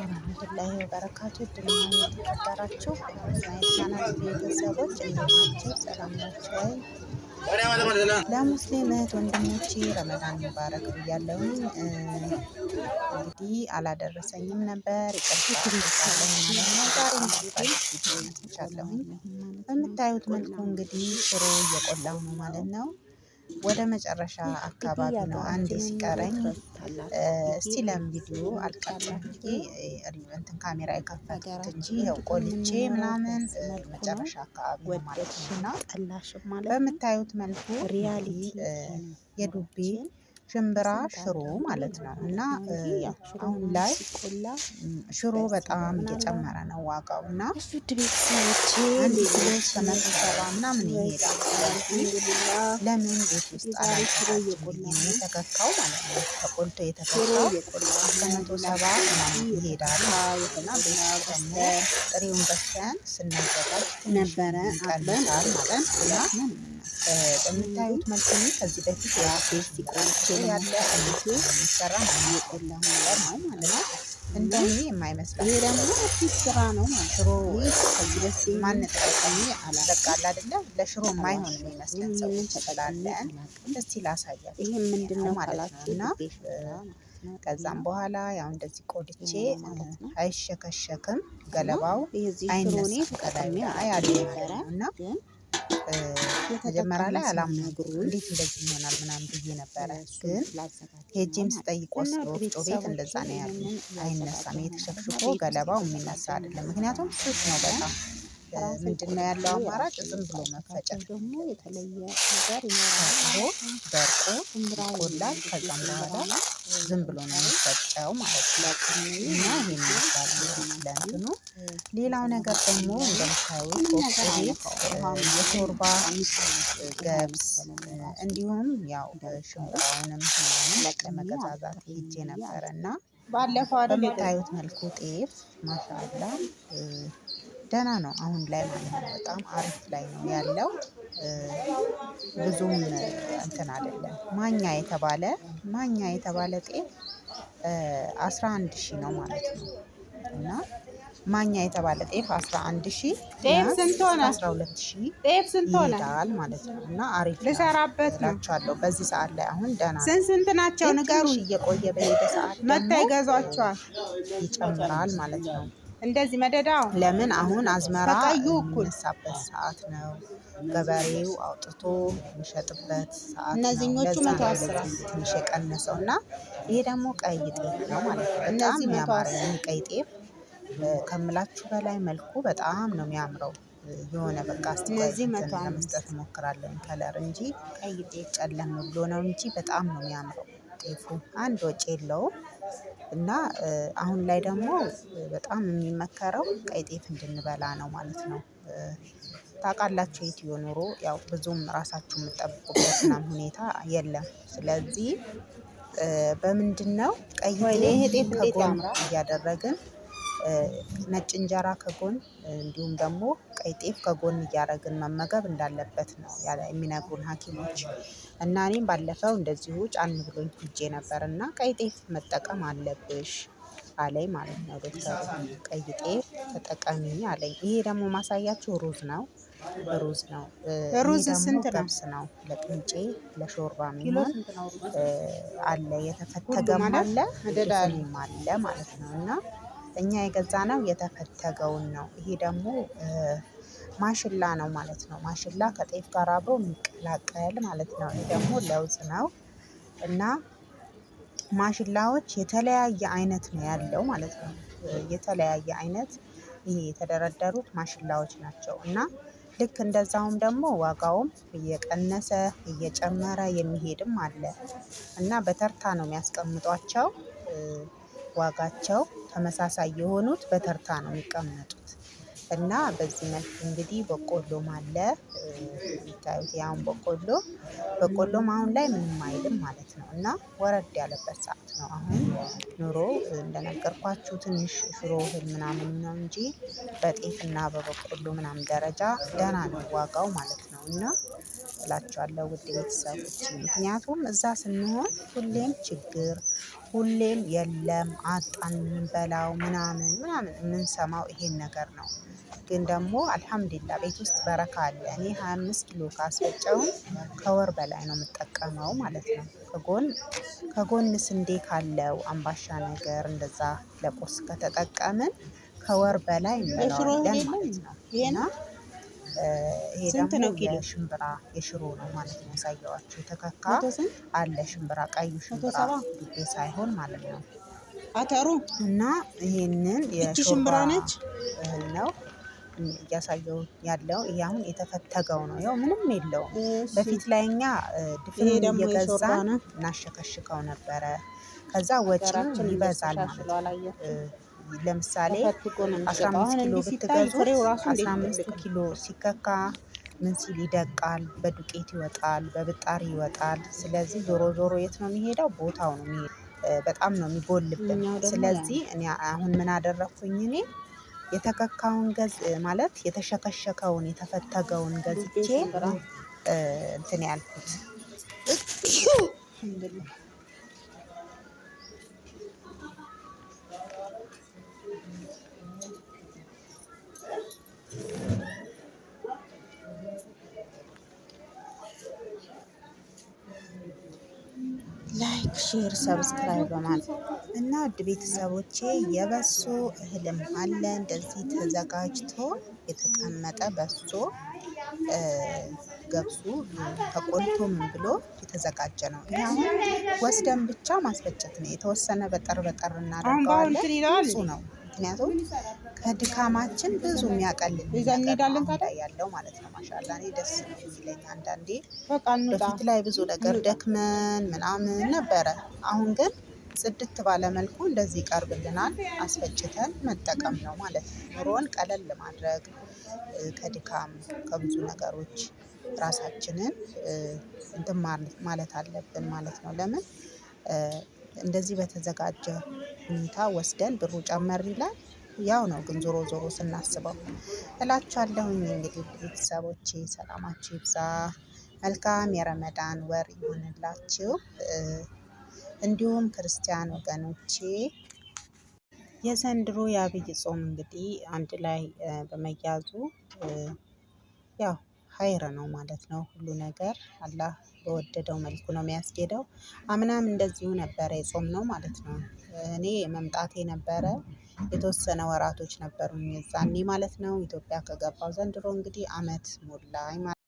ወረህመቱላሂ ወበረካቱ። ድና የተከበራችሁ የቻናል ቤተሰቦች እንዴት ናችሁ? ሰላም ናችሁ ወይ? ለሙስሊም እህት ወንድሞቼ ረመዳን ሙባረክ ብያለሁኝ። እንግዲህ አላደረሰኝም ነበር፣ ይቅርታ እጠይቃለሁ ማለት ነው። ዛሬ እንግዲህ በአዲስ ቪዲዮ መጥቻለሁኝ። በምታዩት መልኩ እንግዲህ ሽሮ እየቆላሁ ነው ማለት ነው። ወደ መጨረሻ አካባቢ ነው፣ አንዴ ሲቀረኝ እስቲ ለምን ቪዲዮ አልቀርጽም ብዬ እንትን ካሜራ የከፈትኩት እንጂ ያው ቆልቼ ምናምን መጨረሻ አካባቢ ነው ማለት ነው። እና በምታዩት መልኩ የዱቤ ሽምብራ ሽሮ ማለት ነው። እና አሁን ላይ ሽሮ በጣም እየጨመረ ነው ዋጋው፣ እና አንድ ኪሎ እስከ 170 ምናምን ይሄዳል። ስለዚህ ለምን ቤት ውስጥ አላዘጋጅም ብዬ ነው የተከካው ማለት ነው። ተቆልቶ የተከካው እስከ 170 ምናምን ይሄዳል ማለት ነው። እና ቤት ውስጥ ደግሞ ጥሬውን ገዝተን ስናዘጋጅ ትንሽ ይቀንሳል ማለት ነው። እና በምታዩት መልኩ ከዚህ በፊት የራሴ ቆልቼ ያለ አይነቱ የሚሰራ የቆላ ነገር ነው ማለት ነው። እንደኔ የማይመስላችሁ ይሄ ደግሞ አዲስ ስራ ነው ማለት ሽሮ ከዚህ በፊት ማንጠቀም ተጠቅሜ በቃ አላውቅም። አለ አይደለ፣ ለሽሮ የማይሆን የሚመስለን ሰዎች ስላለን እስቲ ላሳያችሁ ይሄ ብዬ ምንድን ነው ነው ማለት ነው። ካላችሁ እና ዱቤ ሽምብራ ማለት ነው። ከዛም በኋላ ያው እንደዚህ ቆልቼ ይሄ ነው ማለት ነው። አይሸከሸክም፣ እና ገለባው የዚህ ሽሮ እኔ አይነሳም ከላዩ ተጠቅሜ ላይ አላውቅም አለ ነበረ፣ ማለት ነው። እና ግን መጀመሪያ የተጠቀሙ ላይ አላምንም፣ ሲነግሩን እንዴት እንደዚህ ይሆናል ምናምን ብዬ ነበረ። እሱን ግን ላዘጋጅ ነው ሄጄም ማለት ስጠይቅ ነው። እና ውድ ወፍጮ ቤት ቤተሰቦቼ እንደዛ ነው ያሉኝ። ይህንን አይነሳም፣ እያዘጋጀሁ ይሄ ነው ማለት ነው። ተሸክሽኮ ቤት ውስጥ ገለባው የሚነሳ የተዘጋጀ አይደለም። ምግብ ነው ምክንያቱም ስስ ነው እና በጣም። ራሴ ምንድን ነው ቆልቼ ያለው አማራጭ? ራሴ ዝም ብሎ ሳዘጋጀው መፈጨት ነው ደግሞ ያለበት። የተለየ ነገር ይኖራል ታጥቦ ማለት ነው። ደርቆ ሽምብራ ይቆላል። ይሄንን ዱቤ ከዛም ሽምብራ በኋላ ነው ዝም ብሎ ነው እንደምታዩት የሚፈጨው ማለት ነው። ለቅሜ እና ምን ይሄን ብዬ ይመስላል እንግዲህ በዚህ ስለ መልኩ እንትኑ። ሌላው እንትን ነገር ደግሞ አድርጌያለሁ። እንደምታዩት ምንም ወፍጮ ነገር ቤት አይነካውም። ውሃ ምናምን የሾርባ በቃ ንጹህ ነው። ውሃ ገብስ የመሰለ ነው ራሱ። እንዲሁም ያው እንደምታዩት ሽምብራውንም ምናምን ለቅሜ ለመገዛዛት አብቅሬ ሄጄ ምን ብዬ ነበረ፣ እና ባለፈው አይደል በምታዩት መልኩ ጤፍ ማሻአላ ደህና ነው አሁን ላይ ማለት ነው። በጣም አሪፍ ላይ ነው ያለው። ብዙም እንትን አይደለም። ማኛ የተባለ ጤፍ 11 ሺህ ነው ማለት ነው። እና ማኛ የተባለ ጤፍ 11 ሺህ ጤፍ ቢያንስ ስንት እስከ ሆነ? 12 ሺህ ጤፍ ስንት ሆነ? ይሄዳል ማለት ነው። እና አሪፍ ነው ልሰራበት ነው። እላችኋለሁ። በዚህ ሰዓት ላይ አሁን ደህና ነው። ስንት ስንት ናቸው ግን ትንሽ ንገሩኝ። እየቆየ በሄደ ሰዓት መታ ደግሞ ይገዟቸዋል። ይጨምራል ማለት ነው። እንደዚህ መደዳው ለምን አሁን አዝመራ ከቀዩ እኩል የሚነሳበት ሰዓት ነው። ገበሬው አውጥቶ የሚሸጥበት ሰዓት ነው። እነዚህኞቹ ለዛ መቶ ነው አስር እንደዚህ ትንሽ የቀነሰው። እና ይሄ ደግሞ ቀይ ጤፍ ነው ማለት ነው። በጣም እነዚህ መቶ የሚያማረኝ አስር ይሄ ቀይ ጤፍ ከምላችሁ በላይ መልኩ በጣም ነው የሚያምረው። የሆነ በቃ እስቲ ቆይ እነዚህ እንትን 105 ለመስጠት እሞክራለሁ color እንጂ ቀይ ጤፍ ጨለም ብሎ ነው እንጂ በጣም ነው የሚያምረው ጤፉ። አንድ ወጪ የለውም። እና አሁን ላይ ደግሞ በጣም የሚመከረው ቀይ ጤፍ እንድንበላ ነው ማለት ነው። ታውቃላችሁ የኢትዮ ኑሮ ያው ብዙም ራሳችሁ የምትጠብቁበት ምናምን ሁኔታ የለም። ስለዚህ በምንድነው ቀይ ወይኔ ጤፍ ይሄ ጤፍ እንዴት ከጎን ያምራል! እያደረግን፣ ነጭ እንጀራ ከጎን እንዲሁም ደግሞ ቀይ ጤፍ ከጎን እያደረግን መመገብ እንዳለበት ነው የሚነግሩን ሐኪሞች። እና እኔም ባለፈው እንደዚሁ ጫን ብሎኝ ሄጄ ነበር፣ እና ቀይ ጤፍ መጠቀም አለብሽ አለኝ ማለት ነው ዶክተሩ። ቀይ ጤፍ ተጠቀሚ አለኝ። ይሄ ደግሞ ማሳያችሁ ሩዝ ነው። ሩዝ ነው። ይሄ ሩዝ ደግሞ ስንት ነው? ገብስ ነው። ለቅንጬ ለሾርባ ኪሎ የሚሆን ስንት ነው ሩዝ? አለ፣ ሁሉ የተፈተገም ማለት አለ፣ መደዳ አለ። ድፍንም አለ ማለት ነው። እና እኛ የገዛነው የተፈተገውን ነው። ይሄ ደግሞ ማሽላ ነው ማለት ነው። ማሽላ ከጤፍ ጋር አብሮ የሚቀላቀል ማለት ነው። ይሄ ደግሞ ለውዝ ነው። እና ማሽላዎች የተለያየ አይነት ነው ያለው ማለት ነው። የተለያየ አይነት ይሄ የተደረደሩት ማሽላዎች ናቸው። እና ልክ እንደዛውም ደግሞ ዋጋውም እየቀነሰ እየጨመረ የሚሄድም አለ። እና በተርታ ነው የሚያስቀምጧቸው። ዋጋቸው ተመሳሳይ የሆኑት በተርታ ነው የሚቀመጡት። እና በዚህ መልክ እንግዲህ በቆሎም አለ የሚታዩት ያውን በቆሎ፣ በቆሎም አሁን ላይ ምንም አይልም ማለት ነው። እና ወረድ ያለበት ሰዓት ነው አሁን። ኑሮ እንደነገርኳችሁ ትንሽ ሽሮ እህል ምናምን ነው እንጂ በጤፍና በበቆሎ ምናምን ደረጃ ደህና ነው ዋጋው ማለት ነው። እና እላቸዋለሁ ውድ ቤተሰቦች። ምክንያቱም እዛ ስንሆን ሁሌም ችግር፣ ሁሌም የለም አጣን የምንበላው ምናምን ምናምን የምንሰማው ይሄን ነገር ነው። ግን ደግሞ አልሐምዱሊላ ቤት ውስጥ በረካ አለ። እኔ 25 ኪሎ ካስፈጨውን ከወር በላይ ነው የምጠቀመው ማለት ነው። ከጎን ከጎን ስንዴ ካለው አምባሻ ነገር እንደዛ ለቁርስ ከተጠቀምን ከወር በላይ የሽሮ እህል እንበላዋለን የለም? ማለት ነው። ይሄ እና ነው? ይሄ ስንት ደግሞ ነው ኪሎ? የሽምብራ የሽሮ ነው ማለት ነው። ያሳየዋችሁ የተከካ መቶ ስንት? አለ ሽምብራ፣ ቀዩ መቶ ሽምብራ ሰባ ዱቤ ሳይሆን ማለት ነው። አተሩ እና ይሄንን እቺ የሾርባ ሽምብራ ነች። እህል ነው እያሳየው ያለው። ይሄ አሁን የተፈተገው ነው። ያው ምንም የለውም። እሺ በፊት ላይ እኛ ይሄ ድፍኑን ደግሞ የሾርባ እየገዛን ነው። እናሸከሽከው ነበረ። ከዛ ወጪው ሀገራችን እንደዚህ ይበዛል ማለት ነው። ተሻሽሏል። አያችሁ፣ ለምሳሌ ተፈትጎ ነው የሚሸጠው። 15 አሁን ኪሎ እንዲህ ሲታይ ብትገዙት ፍሬው ራሱ እንዴት 15 ትልቅ ነው። ኪሎ ሲከካ ምን ሲል ይደቃል፣ በዱቄት ይወጣል፣ በብጣሪ ይወጣል። ስለዚህ ዞሮ ዞሮ የት ነው የሚሄደው? ቦታው ነው የሚሄደው። በጣም ነው የሚጎልብን። እኛው ደግሞ ያ ስለዚህ እኔ አሁን ምን አደረግኩኝ? እኔ የተከካውን ገዝ ማለት የተሸከሸከውን የተፈተገውን ዱቤ ገዝቼ ሽምብራ እንትን ያልኩት አልሐምዱሊላህ። Like፣ share፣ subscribe በማለት እና ውድ ቤተሰቦቼ የበሶ እህልም አለ እንደዚህ ተዘጋጅቶ የተቀመጠ በሶ ገብሱ ተቆልቶ ምን ብሎ የተዘጋጀ ነው። ይሄ አሁን ወስደን ብቻ ማስፈጨት ነው። የተወሰነ በጠር በጠር አሁን በአሁን እናደርገዋለን። እንትን ይለዋል ንጹህ እንዴ? ነው። ምክንያቱም ከድካማችን ብዙ የሚያቀልልን ይዘን ነገር ነው እንሄዳለን አሁን ታዲያ። ላይ ያለው ማለት ነው። ማሻላ እኔ ደስ ነው የሚለኝ አንዳንዴ በቃ እንውጣ በፊት ላይ ብዙ ነገር እንውጣ። ደክመን ምናምን ነበረ። አሁን ግን ጽድት ባለ መልኩ እንደዚህ ይቀርብልናል። አስፈጭተን መጠቀም ነው ማለት ነው። ኑሮን ቀለል ማድረግ ከድካም ከብዙ ነገሮች ራሳችንን እንትን ማለት አለብን ማለት ነው። ለምን እንደዚህ በተዘጋጀ ሁኔታ ወስደን ብሩ ጨመር ይላል ያው ነው፣ ግን ዞሮ ዞሮ ስናስበው እላችኋለሁኝ። እንግዲህ ቤተሰቦቼ ሰላማችሁ ይብዛ። መልካም የረመዳን ወር ይሁንላችሁ። እንዲሁም ክርስቲያን ወገኖቼ የዘንድሮ የአብይ ጾም እንግዲህ አንድ ላይ በመያዙ ያው ሀይር ነው ማለት ነው። ሁሉ ነገር አላህ በወደደው መልኩ ነው የሚያስኬደው። አምናም እንደዚሁ ነበረ የጾም ነው ማለት ነው። እኔ መምጣቴ ነበረ የተወሰነ ወራቶች ነበሩኝ የዛኔ ማለት ነው ኢትዮጵያ ከገባው። ዘንድሮ እንግዲህ አመት ሞላኝ ማለት